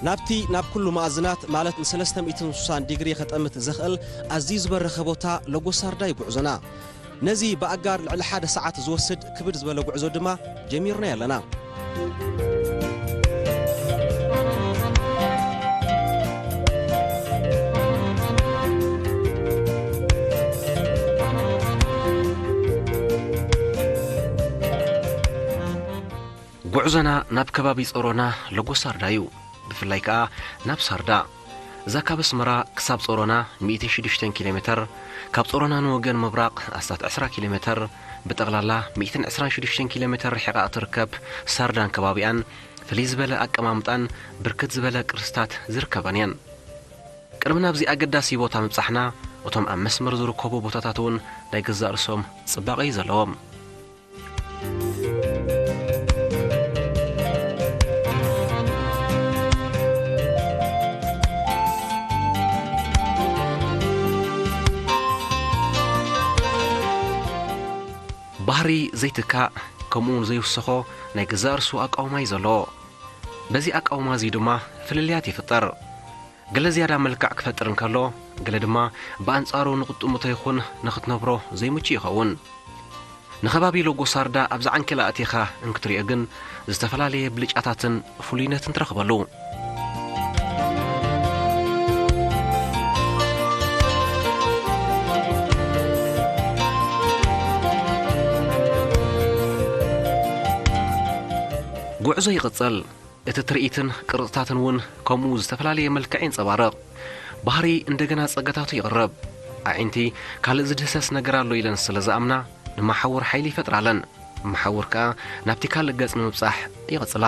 ናብቲ ናብ ኩሉ መኣዝናት፣ ማለት ንሰለስተ ሚእትን ስሳን ዲግሪ ከጠምት ዘኽእል ኣዝዩ ዝበረኸ ቦታ ለጎሳርዳ እዩ ጉዕዞና። ነዚ ብኣጋር ልዕሊ ሓደ ሰዓት ዝወስድ ክብድ ዝበለ ጉዕዞ ድማ ጀሚርና ኣለና። ጉዕዞና ናብ ከባቢ ጾሮና ለጎሳርዳ እዩ። ብፍላይ ከኣ ናብ ሳርዳ። እዛ ካብ ኣስመራ ክሳብ ጾሮና ሚእትን ሽዱሽተን ኪሎ ሜተር፣ ካብ ጾሮና ንወገን ምብራቕ ኣስታት ዕስራ ኪሎ ሜተር፣ ብጠቕላላ ሚእትን ዕስራን ሽዱሽተን ኪሎ ሜተር ርሒቓ እትርከብ ሳርዳን ከባቢኣን ፍልይ ዝበለ ኣቀማምጣን ብርክት ዝበለ ቅርስታት ዝርከበን እየን። ቅድሚ ናብዚ ኣገዳሲ ቦታ ምብጻሕና፣ እቶም ኣብ መስመር ዝርከቡ ቦታታት እውን ናይ ገዛእ ርእሶም ጽባቐ እዩ ዘለዎም። ባህሪ ዘይትካእ፣ ከምኡ እውን ዘይውሰኾ ናይ ገዛእ ርእሱ ኣቃውማ እዩ ዘለዎ። በዚ ኣቃውማ እዚ ድማ ፍልልያት ይፍጠር። ገለ ዝያዳ መልክዕ ክፈጥር እንከሎ፣ ገለ ድማ ብኣንጻሩ ንቕጥምቶ ይኹን ንኽትነብሮ ዘይምቹ ይኸውን። ንኸባቢ ሎጎሳርዳ ኣብ ዝዓንኬላ ኣቲኻ እንክትሪኦ ግን፣ ዝተፈላለየ ብልጫታትን ፍሉይነትን ትረኽበሉ። ጉዕዞ ይቕጽል። እቲ ትርኢትን ቅርጽታትን እውን ከምኡ ዝተፈላለየ መልክዕ የንጸባርቕ። ባህሪ እንደገና ጸጋታቱ ይቕርብ። ኣዒንቲ ካልእ ዝድህሰስ ነገር ኣሎ ኢለን ስለ ዝኣምና፣ ንመሓውር ሓይሊ ይፈጥራለን። መሓውር ከኣ ናብቲ ካልእ ገጽ ንምብጻሕ ይቕጽላ።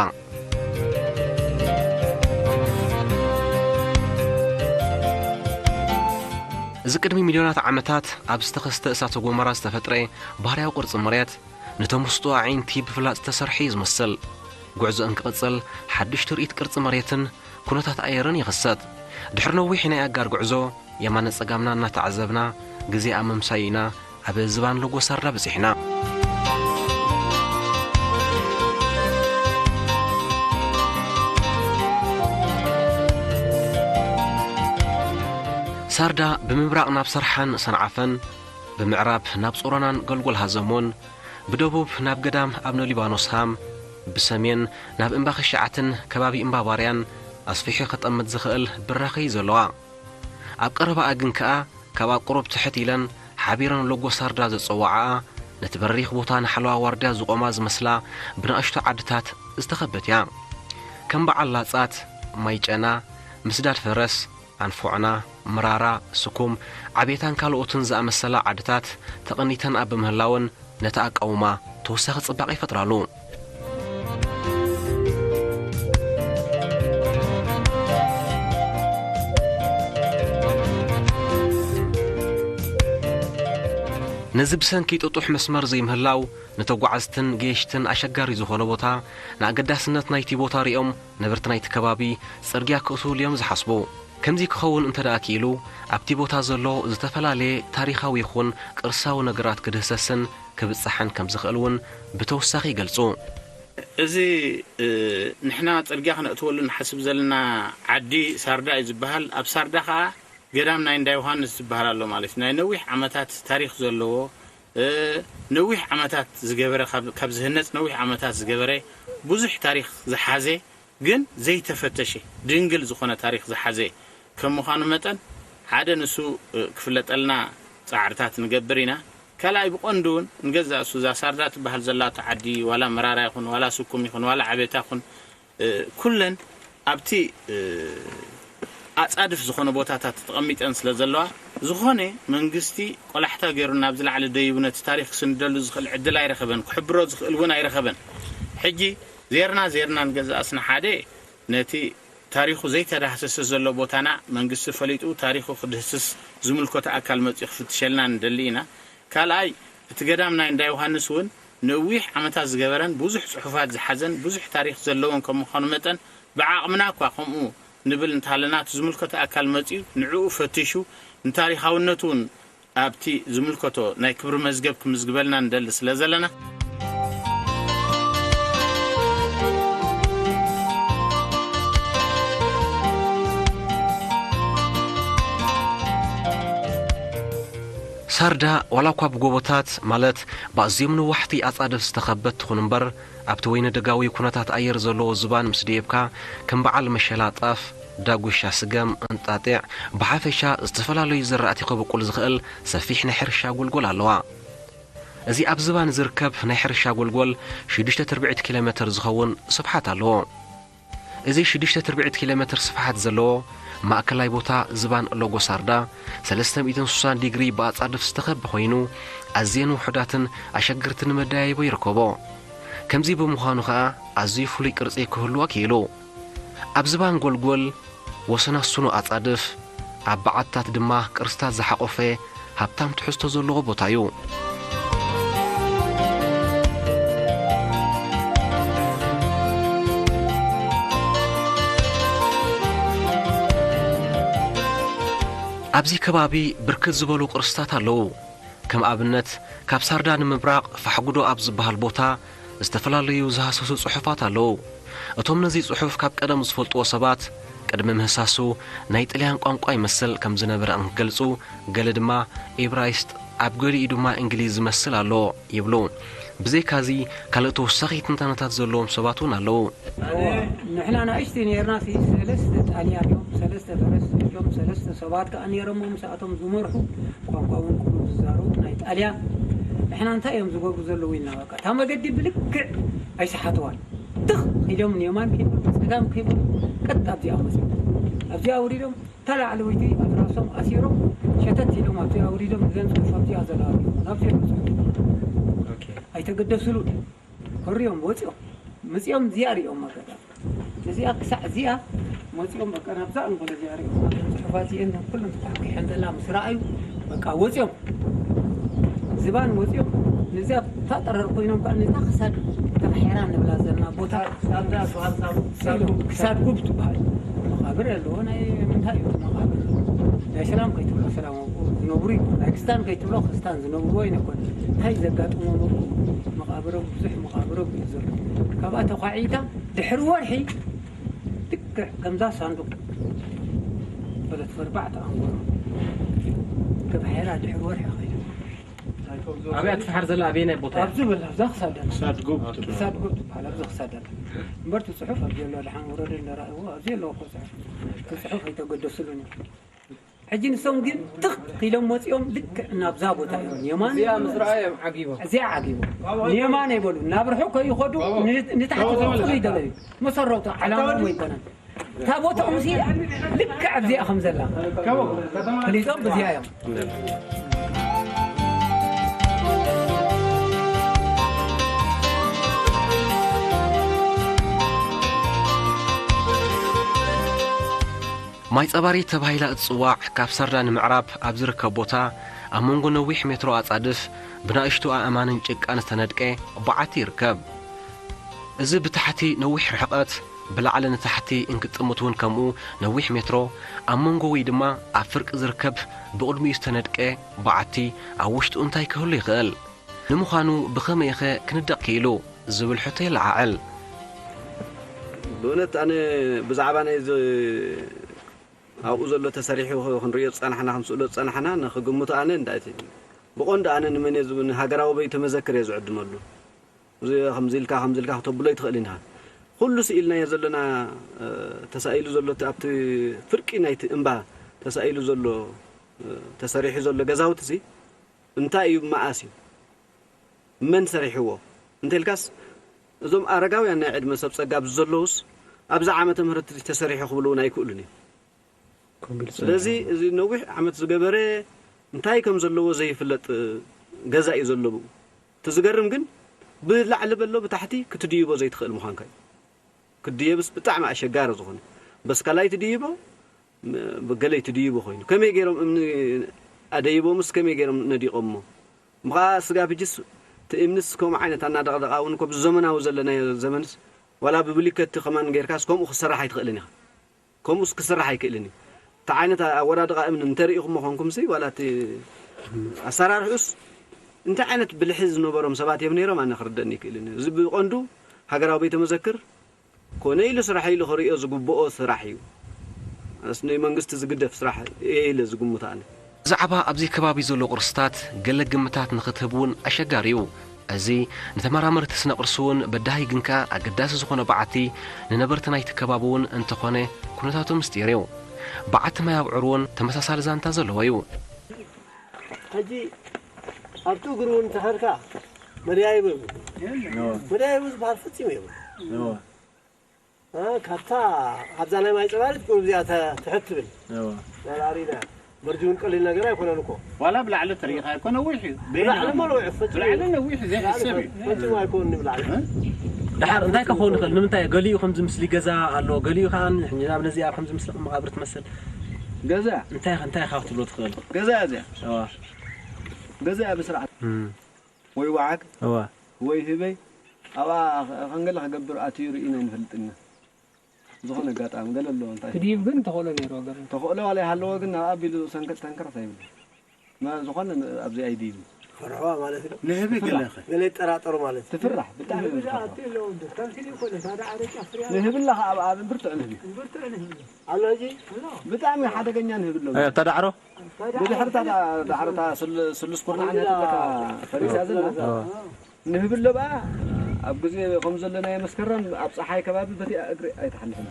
እዚ ቅድሚ ሚልዮናት ዓመታት ኣብ ዝተኸስተ እሳተ ጎመራ ዝተፈጥረ ባህርያዊ ቅርጺ መሬት፣ ንተመስጦ ኣዒንቲ ብፍላጥ ዝተሰርሐ እዩ ዝመስል። ጉዕዞ እንክቕጽል፣ ሓድሽ ትርኢት ቅርጺ መሬትን ኩነታት ኣየርን ይኽሰት። ድሕሪ ነዊሕ ናይ ኣጋር ጉዕዞ፣ የማነ ጸጋምና እናተዓዘብና፣ ግዜ ኣብ ምምሳዩ ኢና ኣብ ዝባን ሎጎሳርዳ በጺሕና። ሳርዳ ብምብራቕ ናብ ሰርሓን ሰንዓፈን፣ ብምዕራብ ናብ ጾሮናን ጎልጎል ሃዘሞን፣ ብደቡብ ናብ ገዳም ኣብነ ሊባኖስ ሃም፣ ብሰሜን ናብ እምባ ኽሻዓትን ከባቢ እምባ ባርያን ኣስፊሑ ከጠምት ዝኽእል ብራኸ እዩ ዘለዋ። ኣብ ቀረባኣ ግን ከኣ ካብ ኣብ ቁሩብ ትሕት ኢለን ሓቢረን ሎጎሳርዳ ዘጸዋዓኣ፣ ነቲ በሪኽ ቦታ ንሓለዋ ዋርድያ ዝቖማ ዝመስላ ብንኣሽቱ ዓድታት ዝተኸበት እያ። ከም በዓል ላጻት፣ ማይጨና፣ ምስዳድ ፈረስ፣ ኣንፎዕና፣ ምራራ፣ ስኩም፣ ዓቤታን ካልኦትን ዝኣመሰላ ዓድታት ተቐኒተን ኣብ ብምህላወን ነቲ ኣቃውማ ተወሳኺ ጽባቐ ይፈጥራሉ። ነዚ ብሰንኪ ጥጡሕ መስመር ዘይምህላው፣ ንተጓዓዝትን ገየሽትን ኣሸጋሪ ዝኾነ ቦታ፣ ንኣገዳስነት ናይቲ ቦታ ሪኦም ነበርቲ ናይቲ ከባቢ ጽርግያ ክእትውሉ እዮም ዝሓስቡ። ከምዚ ክኸውን እንተ ደኣ ክኢሉ፣ ኣብቲ ቦታ ዘሎ ዝተፈላለየ ታሪኻዊ ይኹን ቅርሳዊ ነገራት ክድህሰስን ክብጻሕን ከም ዝኽእል እውን ብተወሳኺ ይገልጹ። እዚ፣ እ፣ ንሕና ጽርግያ ክነእትወሉ ንሓስብ ዘለና ዓዲ ሳርዳ እዩ ዝበሃል። ኣብ ሳርዳ ኸኣ ገዳም ናይ እንዳ ዮሃንስ ዝበሃል ኣሎ ማለት እዩ። ናይ ነዊሕ ዓመታት ታሪኽ ዘለዎ፣ እ፣ ነዊሕ ዓመታት ዝገበረ፣ ካብ፣ ካብ ዝህነጽ ነዊሕ ዓመታት ዝገበረ፣ ብዙሕ ታሪኽ ዝሓዘ፣ ግን ዘይተፈተሸ፣ ድንግል ዝኾነ ታሪኽ ዝሓዘ ከም ምዃኑ መጠን፣ ሓደ ንሱ፣ እ፣ ክፍለጠልና ጻዕርታት ንገብር ኢና። ካልኣይ ብቐንዱ እውን ንገዛእ እሱ እዛ ሳርዳ ትበሃል ዘላቶ ዓዲ፣ ዋላ መራራ ይኹን፣ ዋላ ስኩም ይኹን፣ ዋላ ዓቤታ ይኹን፣ እ፣ ኩለን ኣብቲ፣ እ፣ ኣጻድፍ ዝኾነ ቦታታት ተቐሚጠን ስለ ዘለዋ፣ ዝኾነ መንግስቲ ቆላሕታ ገይሩ ናብ ዝለዓለ ደይቡ ነቲ ታሪኽ ክስንደሉ ዝኽእል ዕድል ኣይረኸበን፣ ክሕብሮ ዝኽእል እውን ኣይረኸበን። ሕጂ ዜርና ዜርና ንገዛእ ስና ሓደ ነቲ ታሪኹ ዘይተዳህሰሰ ዘሎ ቦታና መንግስቲ ፈሊጡ ታሪኹ ክድህስስ ዝምልከቶ ኣካል መጺኡ ክፍትሸልና ንደሊ ኢና። ካልኣይ፣ እቲ ገዳም ናይ እንዳ ዮሃንስ እውን ነዊሕ ዓመታት ዝገበረን ብዙሕ ጽሑፋት ዝሓዘን ብዙሕ ታሪኽ ዘለዎን ከም ምዃኑ መጠን፣ ብዓቕምና እኳ ከምኡ ንብል እንተሃለና፣ እቲ ዝምልከቶ ኣካል መጺኡ ንዕኡ ፈቲሹ ንታሪኻውነቱ እውን ኣብቲ ዝምልከቶ ናይ ክብሪ መዝገብ ክምዝግበልና ንደሊ ስለ ዘለና፣ ሳርዳ ዋላ እኳ ብጎቦታት፣ ማለት ብኣዝዮም ነዋሕቲ ኣጻድፍ ዝተኸበት ትኹን እምበር፣ ኣብቲ ወይነ ደጋዊ ኩነታት ኣየር ዘለዎ ዝባን ምስ ደየብካ፣ ከም በዓል መሸላ ጣፍ፣ ዳጉሻ፣ ስገም፣ እንጣጢዕ፣ ብሓፈሻ ዝተፈላለዩ ዝራእቲ ከብቁል ዝኽእል ሰፊሕ ናይ ሕርሻ ጎልጎል ኣለዋ። እዚ ኣብ ዝባን ዝርከብ ናይ ሕርሻ ጎልጎል ሽዱሽተ ትርብዒት ኪሎ ሜተር ዝኸውን ስፍሓት ኣለዎ። እዚ ሽዱሽተ ትርብዒት ኪሎ ሜተር ስፍሓት ዘለዎ ማእከላይ ቦታ ዝባን ሎጎሳርዳ፣ ሰለስተ ሚእትን ስሳን ዲግሪ ብኣጻድፍ ዝተኸበ ኮይኑ፣ ኣዝየን ውሑዳትን ኣሸገርትን መደያይቦ ይርከቦ። ከምዚ ብምዃኑ ኸኣ፣ ኣዝዩ ፍሉይ ቅርጺ ክህልዎ ክኢሉ። ኣብ ዝባን ጎልጎል፣ ወሰናስኑ ኣጻድፍ፣ ኣብ በዓትታት ድማ ቅርስታት ዝሓቖፈ ሃብታም ትሕዝቶ ዘለዎ ቦታ እዩ። ኣብዚ ከባቢ ብርክት ዝበሉ ቅርስታት ኣለዉ። ከም ኣብነት፣ ካብ ሳርዳ ንምብራቕ ፋሕጉዶ ኣብ ዝበሃል ቦታ ዝተፈላለዩ ዝሃሰሱ ጽሑፋት ኣለዉ። እቶም ነዚ ጽሑፍ ካብ ቀደም ዝፈልጥዎ ሰባት፣ ቅድሚ ምህሳሱ ናይ ጥልያን ቋንቋ ይመስል ከም ዝነበረ እንክገልጹ፣ ገለ ድማ ኢብራይስጥ፣ ኣብ ገሊኡ ድማ እንግሊዝ ዝመስል ኣሎ ይብሉ። ብዘይካዚ፣ ካልእ ተወሳኺ ትንታነታት ዘለዎም ሰባት እውን ኣለዉ። ንሕና ንኣሽተይ ነርና፣ ሲ ሰለስተ ጣልያን እዮም፣ ሰለስተ ፈረስ እዮም፣ ሰለስተ ሰባት ከኣ ነይሮም፣ ምስኣቶም ዝመርሑ ቋንቋ እውን ቁሩብ ዝዛረቡ ናይ ጣልያን። ንሕና እንታይ እዮም ዝገብሩ ዘለዉ ኢልና፣ በቃ፣ እታ መገዲ ብልክዕ ኣይሰሓትዋን። ትኽ ኢሎም ንየማን ከይበሉ፣ ጸጋም ከይበሉ፣ ቀጥ ኣብዚኣ መጽዮም። ኣብዚኣ ኣውሪዶም፣ እታ ላዕለወይቲ ኣትራሶም ኣሲሮም፣ ሸተት ኢሎም ኣብዚኣ ኣውሪዶም፣ እዘን ጽሑፍ ኣብዚኣ ዘለዋ ናብዚኣ መጽዮም። ኦኬ። ኣይተገደስሉን። ፈርዮም ወጺኦም። መጺኦም እዚኣ ሪኦም ኣጋጣሚ። እዚኣ ክሳዕ እዚኣ መጺኦም በቃ ናብዛ ኣንጎሎ እዚኣ ሪኦም። ጽሑፋት እዚአን ኩለን ተኳሕኲሐን ዘላ ምስ ረኣዩ በቃ ወጺኦም። ዝባን ወጺኦም። ነዚኣ እታ ጠረር ኮይኖም ከኣ ነዛ ክሳድ ተባሒራ ንብላ ዘለና ቦታ ሳንዳ፣ ሳንዳ፣ ክሳድ ጉብ ትበሃል። መቓብር ኣለዎ። ናይ ምንታይ እዩ እቲ መቓብር? ናይ ሰላም ከይትብሎ ሰላም ዝነብሩ እዩ። ናይ ክስታን ከይትብሎ ክርስታን ዝነብሩ ኣይነኮን። እንታይ ዘጋጥሞም እኮ መቓብሮም፣ ብዙሕ መቓብሮም እዩ ዘሎ። ካብኣ ተዃዒታ ድሕሪ ወርሒ ልክዕ ከምዛ ሳንዱቕ ፈለት ፈርባዕተ ኣንጎሎ ተባሒራ ድሕሪ ወርሒ ኸይዱ። ኣብያ ትፍሓር ዘላ ኣበየናይ ቦታ እያ? ኣብዚ በላ፣ ኣብዛ ክሳዳ። ክሳድ ጉብ ትበሃል። ክሳድ ጉብ ትበሃል፣ ኣብዚ ክሳዳ። እምበር እቲ ጽሑፍ ኣብዚ ኣሎ፣ ደሓን ውረዱ እንዳረኣይዎ፣ ኣብዚ ኣለዎ እኮ ጽሑፍ። እቲ ጽሑፍ ኣይተገደስሉን እዩ። ሕጂ ንሶም ግን ትኽ ኢሎም መጺኦም ልክዕ ናብዛ ቦታ እዮም። የማን እዚኣ ምስ ረኣዮም ዓጊቦም። እዚኣ ዓጊቦም። ንየማን ኣይበሉ። ናብ ርሑቕ ከይኸዱ ን-፣ ንታሕቲ ከውጽኡ ይደለዩ። መሰረቱ ዓላምኦም ኣይኮነን። እታ ቦታኦም ሲ ልክዕ ኣብዚኣ ከም ዘላ። ፍሊጦም ብዚኣ እዮም። ማይ ጸባሪት ተባሂላ እትጽዋዕ፣ ካብ ሳርዳ ንምዕራብ ኣብ ዝርከብ ቦታ፣ ኣብ መንጎ ነዊሕ ሜትሮ ኣጻድፍ፣ ብናእሽቱ ኣእማንን ጭቃን ዝተነድቀ በዓቲ ይርከብ። እዚ ብታሕቲ ነዊሕ ርሕቀት፣ ብላዕሊ ንታሕቲ እንክጥምት እውን ከምኡ ነዊሕ ሜትሮ፣ ኣብ መንጎ ወይ ድማ ኣብ ፍርቂ ዝርከብ ብቕድሚኡ ዝተነድቀ በዓቲ፣ ኣብ ውሽጡ እንታይ ክህሉ ይኽእል? ንምዃኑ ብኸመይኸ ክንደቕ ክኢሉ? ዝብል ሕቶ የለዓዕል። ብእውነት ኣነ ብዛዕባ ናይዚ ኣብኡ ዘሎ ተሰሪሑ ክንርእዮ ዝጸናሕና፣ ክንስእሎ ዝጸናሕና፣ ንኽግምቶ ኣነ እንዳ እቲ ብቐንዱ ኣነ ንመን እየ ዝብል፣ ንሃገራዊ ቤተ መዘክር እየ ዝዕድመሉ። እዚ ከምዚ ኢልካ፣ ከምዚ ኢልካ ክተብሎ ኣይትኽእልን ኢኻ። ኩሉ ስኢልናዮ ዘለና፣ እ፣ ተሳኢሉ ዘሎ እቲ ኣብቲ ፍርቂ ናይቲ እምባ ተሳኢሉ ዘሎ፣ እ፣ ተሰሪሑ ዘሎ ገዛውቲ እዚ እንታይ እዩ፣ መኣስ እዩ፣ መን ሰሪሕዎ እንተልካስ፣ እዞም ኣረጋውያን ናይ ዕድመ ሰብ ጸጋ ዘለዉስ፣ ኣብዛ ዓመተ ምህረት እዚ ተሰሪሑ ክብሉ እውን ኣይክእሉን እዮም። ኮምቢል ስለዚ፣ እዚ ነዊሕ ዓመት ዝገበረ እንታይ ከም ዘለዎ ዘይፍለጥ ገዛ እዩ ዘሎ። እቲ ዝገርም ግን፣ ብላዕሊ በሎ ብታሕቲ ክትድይቦ ዘይትኽእል ምዃንካ እዩ። ክድየብስ ብጣዕሚ ኣሸጋሪ ዝኾነ። በስካላይ ትድይቦ፣ ም-፣ ብገለይ ትድይቦ ኮይኑ። ከመይ ገይሮም እምኒ ኣደይቦምስ ከመይ ገይሮም ነዲቖሞ? ምኸዓ ስጋብ ሕጅስ እቲ እምንስ ከምኡ ዓይነት ኣናደቕደቓ እውን እኮ ብዘመናዊ ዘለናዮ ዘመንስ ዋላ ብብሊከቲ ከማን ጌርካስ ከምኡ ክሰራሕ ኣይትኽእልን ኢኻ። ከምኡስ ክስራሕ ኣይክእልን እዩ። እቲ ዓይነት ኣወዳድቓ እምኒ እንተርኢኹሞ ኾንኩምሲ ዋላ እቲ ኣሰራርሕኡስ እንታይ ዓይነት ብልሒ ዝነበሮም ሰባት እዮም ነይሮም ኣነ ክርደእኒ ኣይክእልን እዩ። እዚ ብቐንዱ ሃገራዊ ቤተ መዘክር ኮነ ኢሉ ስራሕ ኢሉ ክርእዮ ዝግብኦ ስራሕ እዩ። ኣስ ናይ መንግስቲ ዝግደፍ ስራሕ እየ ኢለ ዝግምቶ ኣነ። ብዛዕባ ኣብዚ ከባቢ ዘሎ ቅርስታት ገለ ግምታት ንኽትህብ እውን ኣሸጋሪ እዩ። እዚ ንተመራመርቲ ስነ ቅርሲ እውን በዳሂ ግን ከኣ ኣገዳሲ ዝኾነ በዓቲ፣ ንነበርቲ ናይቲ ከባቢ እውን እንተኾነ ኩነታቱ ምስጢር እዩ። በዓቲ ማይ ኣብዑር እውን ተመሳሳሊ ዛንታ ዘለዎ እዩ። ሕጂ ኣብቲ እግሩ እውን እንተኸድካ መደያይቦ የብሉ። መደያይቦ ዝበሃል ፍጹም የብሉ። ካብታ ካብዛ ናይ ማይ ጸባሪት ቁሩብ እዚኣ ትሕት ትብል። ናላሪና መርጅውን ቀሊል ነገር ኣይኮነን እኮ። ዋላ ብላዕሊ ተሪኢኻ ኣይኮነ ነዊሕ እዩ። ብላዕሊ እሞ ነዊሕ እዩ፣ ፈጺሙ ብላዕሊ ነዊሕ ዘይሕሰብ እዩ። ፈጺሙ ኣይኮን ብላዕሊ። ድሓር እንታይ ከኸውን ይኽእል? ንምንታይ ገሊኡ ከምዚ ምስሊ ገዛ ኣሎ፣ ገሊኡ ከዓ ናብ ነዚኣ ከምዚ ምስሊ መቓብር ትመስል። ገዛ እንታይ እንታይ ኢኻ ክትብሎ ትኽእል? ገዛ እያ እዚኣ። እዋ። ገዛ እያ ብስርዓት። እም። ወይ ወዓግ እዋ። ወይ ህበይ ኣብኣ ኸንገለ ክገብር ኣትዩ ርኢና ኣይንፈልጥን ኢና። ዝኾነ ኣጋጣሚ ገለ ኣለዎ እንታይ ክድይብ ግን ተኽእሎ ነይርዎ ገለ። ተኽእሎ ዋላ ይሃለዎ ግን ናብ ኣቢሉ ሰንከት ተንከረት ኣይብሉ። ማ ዝኾነ ኣብዚ ኣይድይቡ። ፈርሕዋ ማለት ነው። ንህቢ ገለ ገለ ይጠራጠሩ ማለት ነው። ትፍራሕ ብጣዕሚ ንህቢ ትፍራሕ። ኣቲ ኣለዎ እንዶ ከምቲ ድዩ ኮነ ሳዳ ኣረቂ ኣፍርያ ንህብላ ከኣ ኣብ ኣብ ብርቱዕ ንህቢ። ብርቱዕ ንህቢ ኣሎ እዚ ኣሎ። ብጣዕሚ ሓደገኛ ንህቢ ኣለዎ። ተዳዕሮ ብድሕርታ ዳዕሮታ ስሉስ ኩርናዕ ነትብለካ ፈሪሳ ዘላ ንህብሎ በኣ ኣብ ግዜ ከም ዘለናዮ መስከረም ኣብ ፀሓይ ከባቢ በቲኣ እግሪ ኣይትሓልፍን።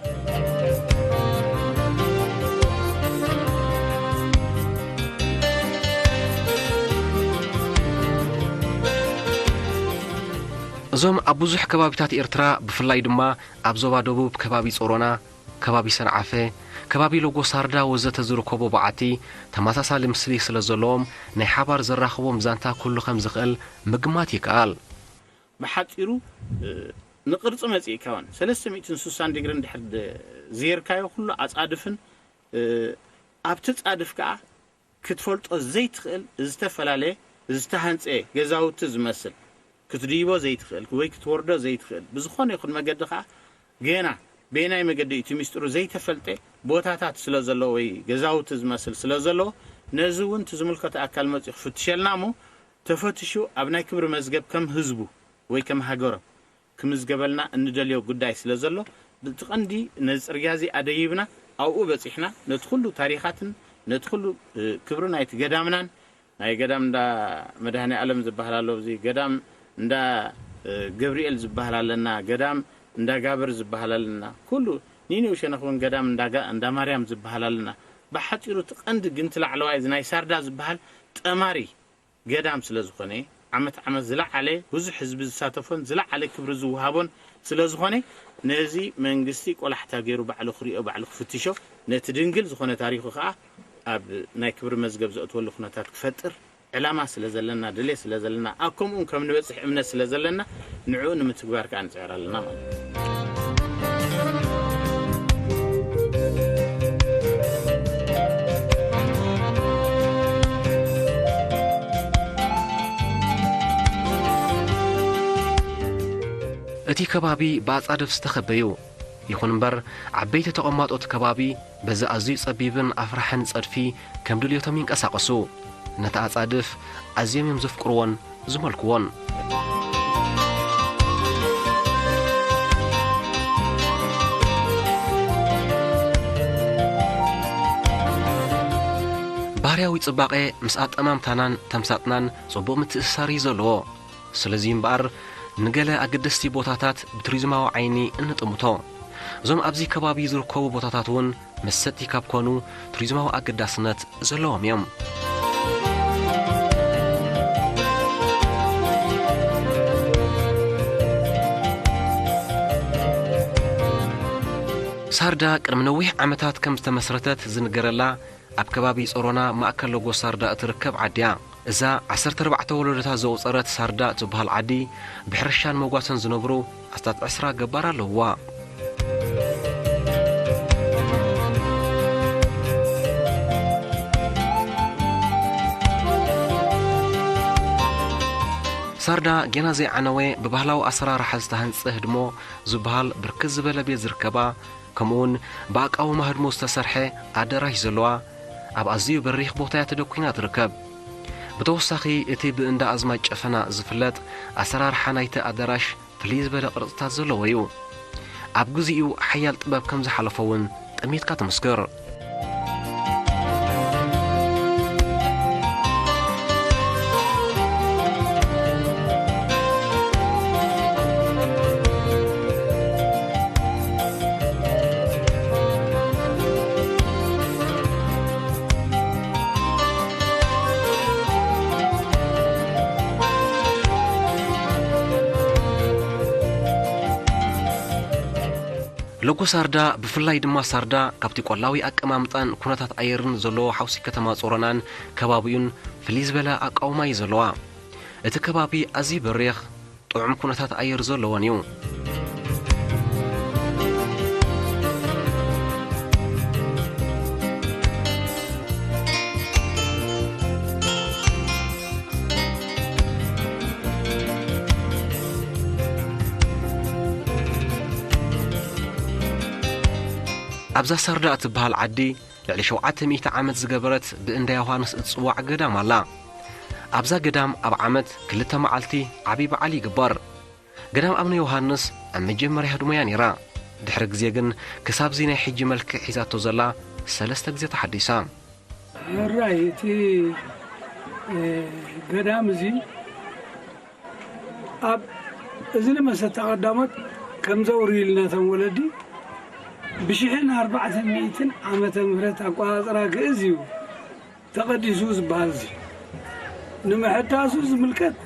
እዞም ኣብ ብዙሕ ከባቢታት ኤርትራ ብፍላይ ድማ ኣብ ዞባ ደቡብ ከባቢ ጾሮና ከባቢ ሰንዓፈ፣ ከባቢ ሎጎ ሳርዳ ወዘተ ዝርከቦ በዓቲ ተመሳሳሊ ምስሊ ስለ ዘለዎም ናይ ሓባር ዘራኽቦም ዛንታ ክህሉ ከም ዝኽእል ምግማት ይከኣል። ብሓጺሩ ንቕርጺ መጺእካ እውን ሰለስተ ሚእትን ስሳን ዲግሪ እንድሕር ዜርካዮ ኩሉ ኣጻድፍን ኣብቲ ጻድፍ ከኣ ክትፈልጦ ዘይትኽእል ዝተፈላለየ ዝተሃንጸ ገዛውቲ ዝመስል ክትድይቦ ዘይትኽእል ወይ ክትወርዶ ዘይትኽእል ብዝኾነ ይኹን መገዲ ኸኣ ገና በየናይ መገዲ እቲ ሚስጥሩ ዘይተፈልጠ ቦታታት ስለ ዘለዎ ወይ ገዛውቲ ዝመስል ስለ ዘለዎ ነዚ እውን እቲ ዝምልከቶ ኣካል መፂኡ ክፍትሸልና እሞ ተፈትሹ ኣብ ናይ ክብሪ መዝገብ ከም ህዝቡ ወይ ከም ሃገሮም ክምዝገበልና እንደልዮ ጉዳይ ስለ ዘሎ፣ ብቲ ቀንዲ ነዚ ጽርግያ እዚ ኣደይብና ኣብኡ በጺሕና ነቲ ኩሉ ታሪኻትን ነቲ ኩሉ ክብሪ ናይቲ ገዳምናን፣ ናይ ገዳም እንዳ መድኃኔ ዓለም ዝበሃል ኣሎ፣ እዚ ገዳም እንዳ ገብርኤል ዝበሃል ኣለና፣ ገዳም እንዳ ጋብር ዝበሃል ኣለና፣ ኩሉ ኒኒው ሸነኽ እውን ገዳም እንዳ ማርያም ዝበሃል ኣለና። ብሓጺሩ እቲ ቀንዲ ግን እቲ ላዕለዋይ እዚ ናይ ሳርዳ ዝበሃል ጠማሪ ገዳም ስለ ዝኾነ ዓመት ዓመት ዝለዓለ ብዙሕ ህዝቢ ዝሳተፎን ዝለዓለ ክብሪ ዝወሃቦን ስለ ዝኾነ ነዚ መንግስቲ ቆላሕታ ገይሩ ባዕሉ ክሪኦ ባዕሉ ክፍትሾ ነቲ ድንግል ዝኾነ ታሪኹ ከዓ ኣብ ናይ ክብሪ መዝገብ ዘእትወሉ ኩነታት ክፈጥር ዕላማ ስለ ዘለና ድሌት ስለ ዘለና ኣብ ከምኡን ከም ንበፅሕ እምነት ስለ ዘለና ንዕኡ ንምትግባር ከዓ ንፅዕር ኣለና ማለት እዩ። እቲ ከባቢ ብኣጻድፍ ዝተኸበ እዩ። ይኹን እምበር፣ ዓበይቲ ተቐማጦ እቲ ከባቢ በዚ ኣዝዩ ጸቢብን ኣፍራሕን ጸድፊ ከም ድልየቶም ይንቀሳቐሱ። ነቲ ኣጻድፍ ኣዝዮም እዮም ዘፍቅርዎን ዝመልክዎን። ባህርያዊ ጽባቐ ምስ ኣጠማምታናን ተምሳጥናን ጽቡቕ ምትእስሳር እዩ ዘለዎ። ስለዚ እምበኣር፣ ንገለ ኣገደስቲ ቦታታት ብቱሪዝማዊ ዓይኒ እንጥምቶ። እዞም ኣብዚ ከባቢ ዝርከቡ ቦታታት እውን መሰጥቲ ካብ ኮኑ ቱሪዝማዊ ኣገዳስነት ዘለዎም እዮም። ሳርዳ ቅድሚ ነዊሕ ዓመታት ከም ዝተመስረተት ዝንገረላ ኣብ ከባቢ ጾሮና ማእከል ሎጎ ሳርዳ እትርከብ ዓዲ እያ። እዛ ዓሰርተ ኣርባዕተ ወለዶታት ዘቑጸረት ሳርዳ እትበሃል ዓዲ ብሕርሻን መጓሰን ዝነብሩ ኣስታት ዕስራ ገባር ኣለውዋ። ሳርዳ ጌና ዘይዓነወ ብባህላዊ ኣሰራርሓ ዝተሃንጸ ህድሞ ዝበሃል ብርክት ዝበለ ቤት ዝርከባ ከምኡውን ብኣቃውማ ህድሞ ዝተሰርሐ ኣደራሽ ዘለዋ ኣብ ኣዝዩ በሪኽ ቦታ እያ ተደኲና ትርከብ። ብተወሳኺ እቲ ብእንዳ ኣዝማች ጨፈና ዝፍለጥ ኣሰራርሓ ናይቲ ኣደራሽ ፍልይ ዝበለ ቅርጽታት ዘለዎ እዩ። ኣብ ግዚኡ ሓያል ጥበብ ከም ዝሓለፎ እውን ጠሚትካ ትምስክር። ሎጎ ሳርዳ፣ ብፍላይ ድማ ሳርዳ፣ ካብቲ ቆላዊ ኣቀማምጣን ኩነታት ኣየርን ዘለዎ ሓውሲ ከተማ ጾሮናን ከባቢኡን ፍልይ ዝበለ ኣቃውማ እዩ ዘለዋ። እቲ ከባቢ ኣዝዩ በሪኽ፣ ጥዑም ኩነታት ኣየር ዘለዎን እዩ። ኣብዛ ሳርዳ እትበሃል ዓዲ ልዕሊ ሸውዓተ ሚእቲ ዓመት ዝገበረት ብእንዳ ዮሃንስ እትጽዋዕ ገዳም ኣላ። ኣብዛ ገዳም ኣብ ዓመት ክልተ መዓልቲ ዓቢ በዓል ይግበር። ገዳም ኣቡነ ዮሃንስ ኣብ መጀመርያ ህድሞያ ነይራ። ድሕሪ ግዜ ግን ክሳብዚ ናይ ሕጂ መልክዕ ሒዛቶ ዘላ ሰለስተ ግዜ ተሓዲሳ። ሕራይ እቲ፣ እ፣ ገዳም እዚ ኣብ እዝኒ መሰታ ቀዳሞት ከም ዘውርዩልና እቶም ወለዲ፣ ብሽሕን ኣርባዕተ ሚእትን ዓመተ ምህረት ኣቆጻጽራ ግእዝ እዩ ተቐዲሱ ዝበሃል እዚ። ንምሕዳሱ ዝምልከት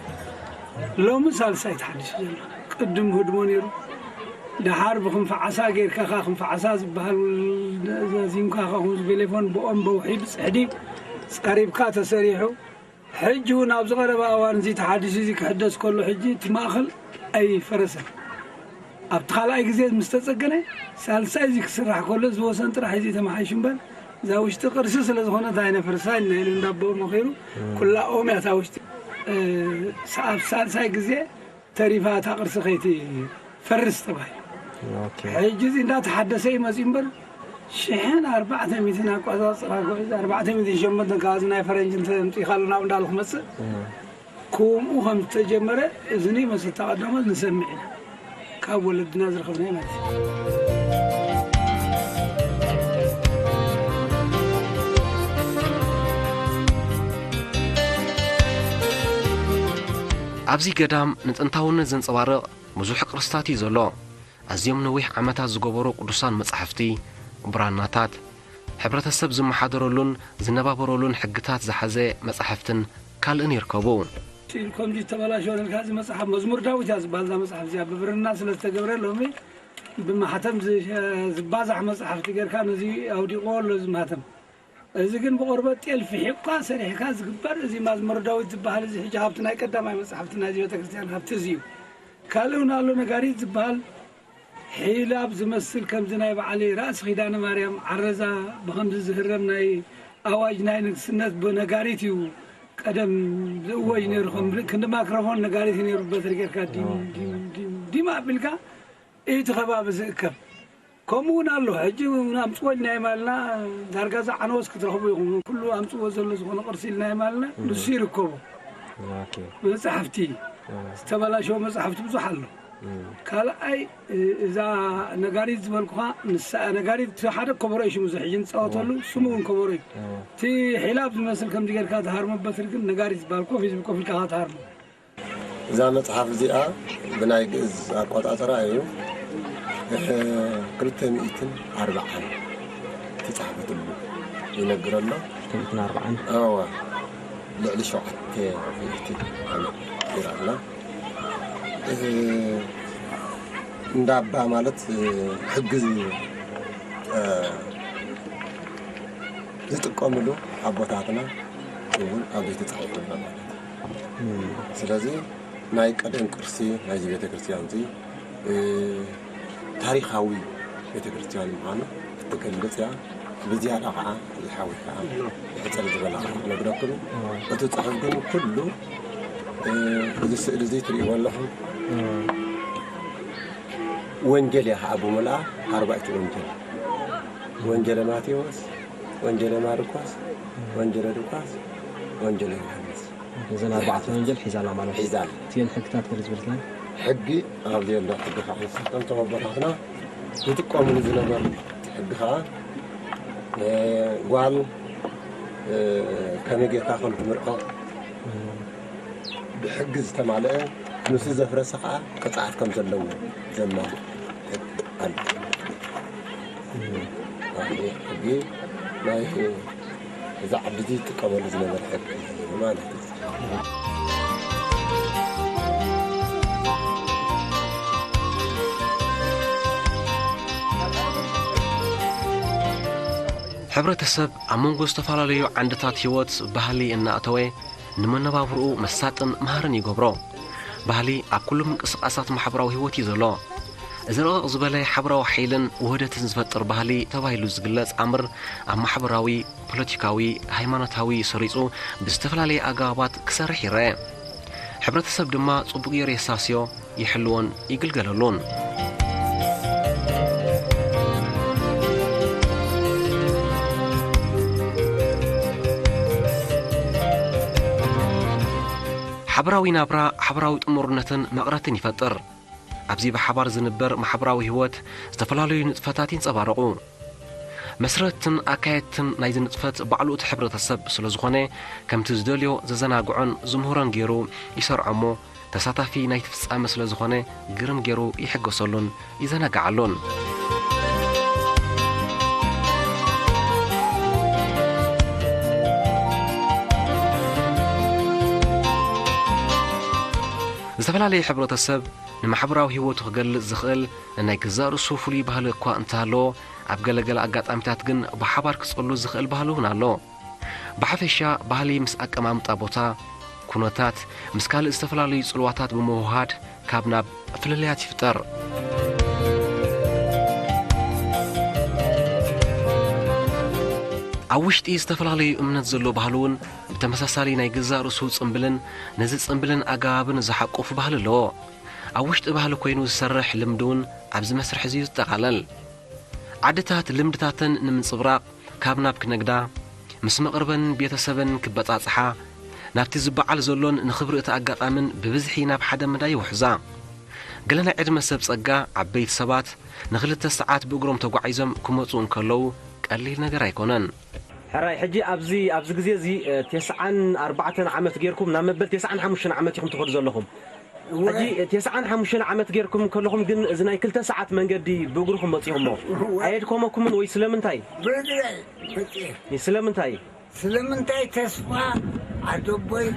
ሎሚ ሳልሳይ ተሓዲሱ ዘሎ። ቅድም ህድሞ ነይሩ። ደሓር ብክንፊ ዓሳ ጌርካ፣ ካ ክንፊ ዓሳ ዝበሃል ዛዚምካ፣ ካ ከምዚ ቤሌፎን ብኦም በውሒ ብጽሕዲ ጸሪብካ ተሰሪሑ። ሕጂ እውን ኣብዚ ቀረባ እዋን እዚ ተሓዲሱ እዚ ክሕደስ ከሎ፣ ሕጂ እቲ ማእኸል ኣይፈረሰን። ኣብቲ ካልኣይ ግዜ ምስ ተጸገነ፣ ሳልሳይ እዚ ክስራሕ ከሎ፣ እዚ ወሰን ጥራሕ እዚ ተመሓይሹ እምበር፣ እዛ ውሽጢ ቅርሲ ስለ ዝኾነት ኣይነፍርሳ ኢልና ኢሉ እንዳቦ መኺሩ፣ እም። ኩላ ኦም እያ እታ ውሽጢ። እ፣ ሳ-፣ ኣብ ሳልሳይ ግዜ ተሪፋ እታ ቅርሲ ከይትፈርስ ተባሂሉ። ኦኬ። ሕጂ እዚ እንዳተሓደሰ እዩ መፂኡ እምበር፣ ሽሕን ኣርባዕተ ሚእትን ኣቆፃፅራ ጉዕዝ፣ ኣርባዕተ ሚእትን ሸሞንተን ካብ እዚ ናይ ፈረንጂ እንተምፂእካሉ ናብ እንዳሉ ክመፅእ፣ እም። ከምኡ ከም ዝተጀመረ እዝኒ መሰታ ቀዳሞት ንሰምዕ ኢና። ካብ ወለድና ዝረኸብናዮ ማለት እዩ። ኣብዚ ገዳም ንጥንታውነት ዘንጸባርቕ ብዙሕ ቅርስታት እዩ ዘሎ። ኣዝዮም ነዊሕ ዓመታት ዝገበሩ ቅዱሳን መጻሕፍቲ፣ ብራናታት፣ ሕብረተሰብ ዝመሓደረሉን ዝነባበረሉን ሕግታት ዝሓዘ መጻሕፍትን ካልእን ይርከቡ። ከምዚ ዝተበላሸወ ነልካ፣ እዚ መጽሓፍ መዝሙር ዳዊት እያ ዝበሃል። እዛ መጽሓፍ እዚኣ ብብርና ስለ ዝተገብረ፣ ሎሚ ብማሕተም ዝ-፣ ዝባዛሕ መጽሓፍቲ ጌርካ ነዚ ኣውዲቕዎ ኣሎ፣ እዚ ማህተም። እዚ ግን ብቆርበት ጤል ፍሒቕካ ሰሪሕካ ዝግበር፣ እዚ መዝሙር ዳዊት ዝበሃል፣ እዚ ሕጂ ካብቲ ናይ ቀዳማይ መጽሓፍቲ ናይዚ ቤተክርስትያን ሃብቲ እዚ እዩ። ካልእ እውን ኣሎ፣ ነጋሪት ዝበሃል፣ ሒላብ ዝመስል፣ ከምዚ ናይ በዓል ራእሲ ኪዳነ ማርያም ዓረዛ ብኸምዚ ዝህረም፣ ናይ ኣዋጅ ናይ ንግስነት ብነጋሪት እዩ ቀደም ዝእወጅ ነይሩ። ከም ክንዲ ማክሮፎን ነጋሪት እዩ ነይሩ። በትሪ ጌርካ ዲም፣ ዲም፣ ዲም፣ ዲም ኣቢልካ እቲ ከባቢ ዝእከብ። ከምኡ እውን ኣሎ። ሕጂ እውን ኣምፅዎ ኢልና የማልና፣ ዳርጋ ዝዓነወስ ክትረኽቡ ኢኹም። ኩሉ ኣምፅዎ ዘሎ ዝኾነ ቅርሲ ኢልና የማልና፣ እም። ንሱ ይርከቦ። ኦኬ። መጻሕፍቲ፣ እም። ዝተበላሸወ መጻሕፍቲ ብዙሕ ኣሎ። እም። ካልኣይ፣ እ-፣ እዛ ነጋሪት ዝበልኩኻ፣ ንሳ ነጋሪት እቲ ሓደ ከበሮ እዩ ሽሙ፣ እዚ ሕጂ ንፃወተሉ፣ እም። ስሙ እውን ከበሮ እዩ። እም። እቲ ሒላብ ዝመስል ከምዚ ጌርካ ትሃርሞ በትሪ ግን ነጋሪት ዝበሃል ኮፍ እዩ ዝብል፣ ኮፍ ኢልካ ትሃርሞ። እዛ መጽሓፍ እዚኣ ብናይ ግእዝ ኣቆጻጽራ እዩ፣ እ፣ ክልተ ሚእትን ኣርባዓን ተጻሕፈትሉ ይነግር ኣሎ። ክልተ ሚእትን ኣርባዓን? እወ፣ ልዕሊ ሸውዓተ ሚእቲ ዓመት ገይራ ኣላ። እ፣ እንዳባ ማለት፣ እ፣ ሕጊ ዝ-፣ እ፣ ዝጥቀምሉ ኣቦታትና እውን ኣብዚ ተጻሒፉ ኣሎ ማለት እዩ። እም። ስለዚ ናይ ቀደም ቅርሲ ናይዚ ቤተክርስትያን እዚ፣ እ፣ ታሪኻዊ ቤተክርስትያን ምዃኑ እትገልጽ እያ። ብዝያዳ ከዓ ዝሓወይ ከዓ ብሕጽር ዝበለ ከዓ ክነግረኩም። እም። እቲ ጽሑፍ ግን ኩሉ፣ እ፣ እዚ ስእሊ እዚ ትርእይዎ ኣለኹም። እም። ወንጌል እያ ከዓ ብምልኣ ኣርባዕተ ወንጌል። ወንጌለ ማቴዎስ፣ ወንጌለ ማርቆስ፣ ወንጌለ ሉቃስ፣ ወንጌለ ዮሃንስ። እዘን ኣርባዕተ ወንጌል ሒዛ ኣላ ማለት እዩ። ሒዛ ኣላ። እቲአን ሕግታት ገለ ዝበልክለን? ሕጊ ኣብዚ ኣሎ፣ ሕጊ ከዓ ንሳቶም ኣቦታትና ዝጥቀምሉ ዝነበሩ፣ ሕጊ ከዓ፣ እ፣ ጓል፣ እ፣ ከመይ ጌርካ ከም ትምርዖ፣ ብሕጊ ዝተማልአ፣ ንሱ ዘፍረሰ ከዓ ቅፅዓት ከም ዘለዎ ዘማልእ ሕጊ ኣሎ። ሕጊ ናይ እዛ ዓዲ እዚ ይጥቀመሉ ዝነበረ ሕጊ እዩ ማለት እዩ። ሕብረተሰብ ኣብ መንጎ ዝተፈላለዩ ዓንድታት ህይወት ባህሊ እናእተወ ንመነባብርኡ መሳጥን መሃርን ይገብሮ። ባህሊ ኣብ ኩሉ ምንቅስቓሳት ማሕበራዊ ህይወት እዩ ዘሎ። እዚ ረቐቕ ዝበለ ሓበራዊ ሓይልን ውህደትን ዝፈጥር ባህሊ ተባሂሉ ዝግለጽ ኣምር ኣብ ማሕበራዊ፣ ፖለቲካዊ፣ ሃይማኖታዊ ሰሪጹ ብዝተፈላለየ ኣገባባት ክሰርሕ ይረአ። ሕብረተሰብ ድማ ጽቡቕ ገይሩ የሳስዮ፣ ይሕልዎን ይግልገለሉን። ሓበራዊ ናብራ ሓበራዊ ጥሙርነትን መቕረትን ይፈጥር። ኣብዚ ብሓባር ዝንበር ማሕበራዊ ህይወት ዝተፈላለዩ ንጥፈታት ይንጸባረቑ። መስረትን ኣካየድትን ናይዚ ንጥፈት ባዕሉ እቲ ሕብረተሰብ ስለ ዝኾነ፣ ከምቲ ዝደልዮ ዘዘናግዖን ዝምህሮን ገይሩ ይሰርዖ እሞ፣ ተሳታፊ ናይቲ ፍጻመ ስለ ዝኾነ፣ ግርም ገይሩ ይሕገሰሉን ይዘናግዓሉን። ዝተፈላለየ ሕብረተሰብ ንማሕበራዊ ህይወቱ ክገልጽ ዝኽእል ናይ ገዛእ ርእሱ ፍሉይ ባህሊ እኳ እንተሃለዎ፣ ኣብ ገለገለ ኣጋጣሚታት ግን ብሓባር ክጸሉ ዝኽእል ባህሊ እውን ኣሎ። ብሓፈሻ ባህሊ ምስ ኣቀማምጣ ቦታ፣ ኩነታት፣ ምስ ካልእ ዝተፈላለዩ ጽልዋታት ብምውህሃድ ካብ ናብ ፍልልያት ይፍጠር። ኣብ ውሽጢ ዝተፈላለዩ እምነት ዘሎ ባህሊ እውን ብተመሳሳሊ ናይ ገዛእ ርእሱ ጽምብልን ነዚ ጽምብልን ኣገባብን ዝሓቁፍ ባህሊ ኣለዎ። ኣብ ውሽጢ ባህሊ ኮይኑ ዝሰርሕ ልምዲ እውን ኣብዚ መስርሕ እዚ እዩ ዝጠቓለል። ዓድታት ልምድታተን ንምንጽብራቕ ካብ ናብ ክነግዳ፣ ምስ መቕርበን ቤተሰበን ክበጻጽሓ፣ ናብቲ ዝበዓል ዘሎን ንኽብሪ እቲ ኣጋጣምን ብብዝሒ ናብ ሓደ መዳይ ይውሕዛ። ገለ ናይ ዕድመ ሰብ ጸጋ፣ ዓበይቲ ሰባት ንኽልተ ሰዓት ብእግሮም ተጓዒዞም ክመጹ እንከለዉ ቀሊል ነገር ኣይኮነን። ሕራይ፣ ሕጂ ኣብዚ፣ ኣብዚ ግዜ እዚ፣ እ፣ ተስዓን ኣርባዕተን ዓመት ጌርኩም ናብ መበል ተስዓን ሓሙሽተን ዓመት ኢኹም ትኸዱ ዘለኹም። እወ። ሕጂ፣ እ፣ ተስዓን ሓሙሽተን ዓመት ጌርኩም ከለኹም ግን እዚ ናይ ክልተ ሰዓት መንገዲ ብእግርኹም መጺኹሞ። እወ። ኣየድከመኩምን ወይ ስለምንታይ? ብእግረይ መጺኤ። ይ-፣ ስለምንታይ? ስለምንታይ ተስፋ ዓደቦይ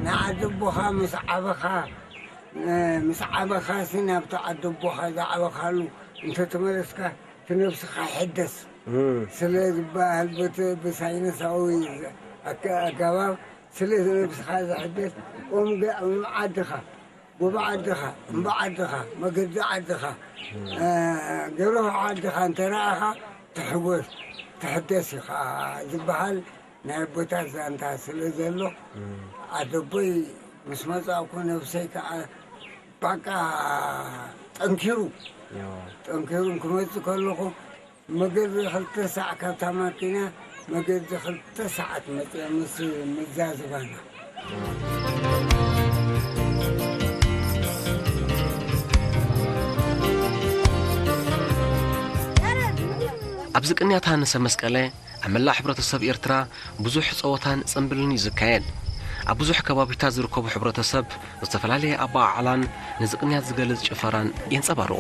ንዓደቦኻ ምስ ዓበኻ፣ እ፣ ምስ ዓበኻሲ ናብቲ ዓደቦኻ ዝዓበኻሉ እንተተመለስካ እቲ ነብስኻ ይሕደስ እም። ስለ ዝበሃል፣ በቲ ብሳይንሳዊ ኣከ-፣ ኣገባብ ስለ ነብስኻ ዝሕደስ፣ እም ገ-፣ እም ዓድኻ፣ ጎቦ ዓድኻ፣ እምባ ዓድኻ፣ መገዲ ዓድኻ፣ እም። እ፣ ገረሁ ዓድኻ እንተ ረኣኻ ትሕጎስ፣ ትሕደስ ኢኻ ዝበሃል ናይ ኣቦታት ዛንታ ስለ ዘሎ፣ እም። ዓደቦይ ምስ መጻእኩ ነብሰይ ከኣ ባቃ ጠንኪሩ፣ ዮ። ጠንኪሩ ክመጽእ ከለኹ፣ መገዲ ክልተ ሳዕ ካብታ ማኪና፣ መገዲ ክልተ ሰዓት መጽ-፣ ምስ ምዛዝባና። ኣብዚ ቅንያት ሃንሰ መስቀለ ኣብ መላእ ሕብረተሰብ ኤርትራ ብዙሕ ጸወታን ጽምብልን እዩ ዝካየድ። ኣብ ብዙሕ ከባቢታት ዝርከቡ ሕብረተሰብ ዝተፈላለየ ኣበዓዕላን ነዚ ቅንያት ዝገልጽ ጭፈራን የንጸባርቑ።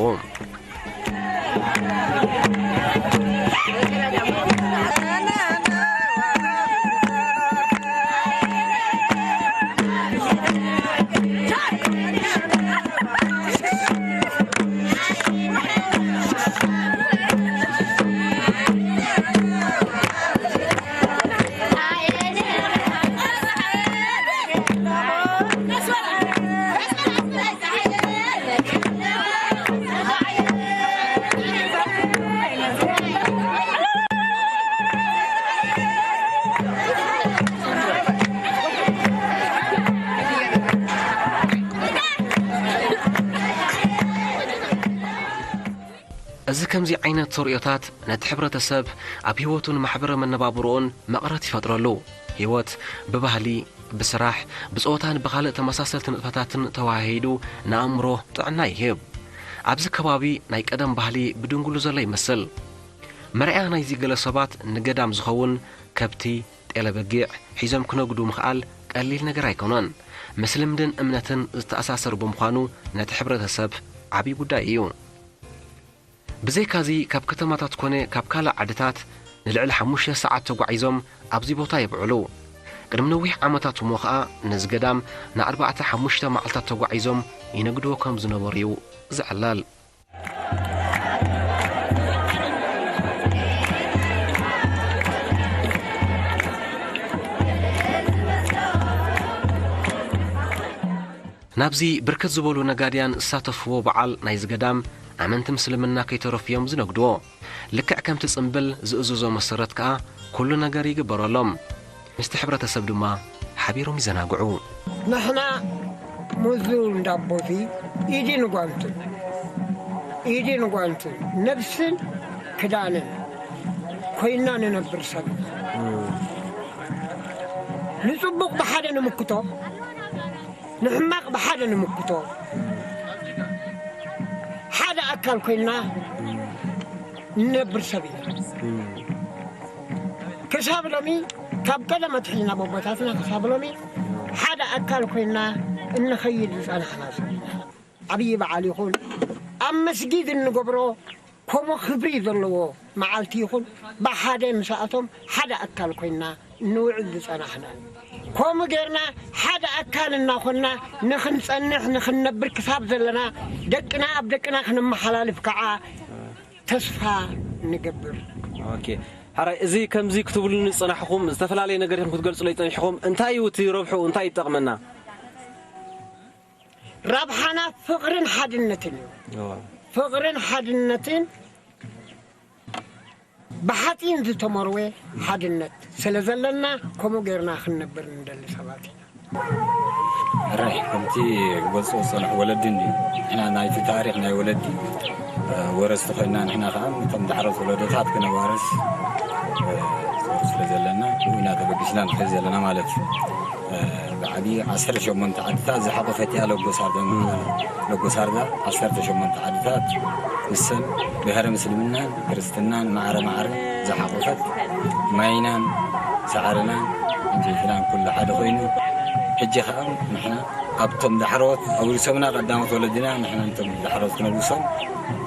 እዚ ከምዚ ዓይነት ተርእዮታት ነቲ ሕብረተሰብ ኣብ ህይወቱን ማሕበረ መነባብሮኡን መቐረት ይፈጥረሉ። ህይወት ብባህሊ፣ ብስራሕ፣ ብጸወታን ብኻልእ ተመሳሰልቲ ንጥፈታትን ተወሃሂዱ ንኣእምሮ ጥዕና ይህብ። ኣብዚ ከባቢ ናይ ቀደም ባህሊ ብድንጉሉ ዘሎ ይመስል። መርኣያ ናይዚ ገለ ሰባት ንገዳም ዝኸውን ከብቲ፣ ጤለ በጊዕ ሒዞም ክነግዱ ምኽኣል ቀሊል ነገር ኣይኮነን። ምስ ልምድን እምነትን ዝተኣሳሰር ብምዃኑ ነቲ ሕብረተሰብ ዓቢ ጉዳይ እዩ። ብዘይካዚ ካብ ከተማታት ኮነ ካብ ካልእ ዓድታት ንልዕሊ ሓሙሽተ ሰዓት ተጓዒዞም ኣብዚ ቦታ የብዕሉ። ቅድሚ ነዊሕ ዓመታት እሞ ኸኣ ነዚ ገዳም ንኣርባዕተ ሓሙሽተ መዓልታት ተጓዒዞም ይነግድዎ ከም ዝነበሩ እዩ ዝዕለል። ናብዚ ብርክት ዝበሉ ነጋድያን ዝሳተፍዎ በዓል ናይዚ ገዳም ኣመንቲ ምስልምና ከይተረፉ እዮም ዝነግድዎ። ልክዕ ከምቲ ጽምብል ዝእዝዞ መሰረት ከኣ ኩሉ ነገር ይግበረሎም። ምስቲ ሕብረተሰብ ድማ ሓቢሮም ይዘናግዑ። ንሕና ሙዙ እንዳቦዚ ኢዲ ንጓንትን ኢዲ ንጓንትን ነብስን ክዳንን ኮይና ንነብር ሰብ ኢና። ንጽቡቕ ብሓደ ንምክቶ፣ ንሕማቕ ብሓደ ንምክቶ፣ ሓደ ኣካል ኮይና ንነብር ሰብ ኢና። ክሳብ ሎሚ፣ ካብ ቀደም ኣትሒዝና፣ ቦቦታትና ክሳብ ሎሚ ሓደ ኣካል ኮይና እንኸይድ ዝጸናሕና ሰብ ኢና። ዓብዪ በዓል ይኹን ኣብ መስጊድ እንገብሮ ከምኡ ክብሪ ዘለዎ መዓልቲ ይኹን ብሓደ ምስኣቶም ሓደ ኣካል ኮይና እንውዕል ዝጸናሕና እዩ። ከምኡ ጌርና ሓደ ኣካል እናኾንና ንኽንጸንሕ ንኽንነብር ክሳብ ዘለና ደቅና ኣብ ደቅና ክነመሓላልፍ ከዓ ተስፋ ንገብር። ኦኬ። ሓራይ እዚ ከምዚ ክትብሉኒ ዝጸናሕኹም ዝተፈላለየ ነገር ኢኹም ክትገልጹለይ ጸኒሕኹም እንታይ እዩ እቲ ረብሑ እንታይ ይጠቕመና? ረብሓና ፍቕርን ሓድነትን እዩ። ፍቕርን ሓድነትን ብሓፂን ዝተመርወ ሓድነት ስለ ዘለና ከምኡ ጌርና ክንነብር ንደሊ ሰባት ኢና። ሕራይ ከምቲ ክገልፅዎ ዝፀንሑ ወለዲ እንድዩ። ንሕና ናይቲ ታሪክ ናይ ወለዲ ወረስቲ ኮይና ንሕና ከዓ ነቶም ዳሕሮት ወለዶታት ክነዋርስ ስለ ዘለና ብኡ ኢና ተበጊስና ንኸይድ ዘለና ማለት እዩ። ብዓብዪ ዓሰርተ ሸሞንተ ዓድታት ዝሓቆፈት እያ ሎጎ ሳርዳ። ሎጎ ሳርዳ ዓሰርተ ሸሞንተ ዓድታት ንሰን ብሕረ ምስልምናን ክርስትናን ማዕረ ማዕረ ዝሓቆፈት ማይናን ሳዕርናን እንጀትናን ኩሉ ሓደ ኮይኑ ሕጂ ከዓ ንሕና ኣብቶም ዳሕሮት ኣውሪሶምና ቀዳሞት ወለድና ንሕና ነቶም ዳሕሮት ክነውርሶም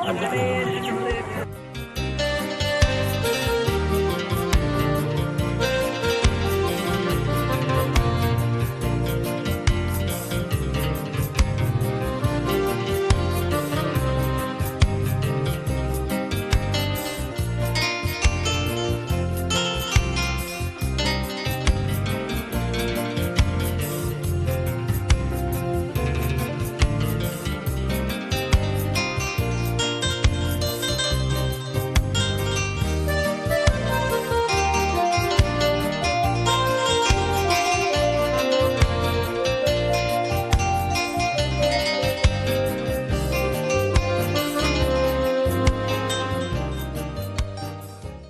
ኣለና።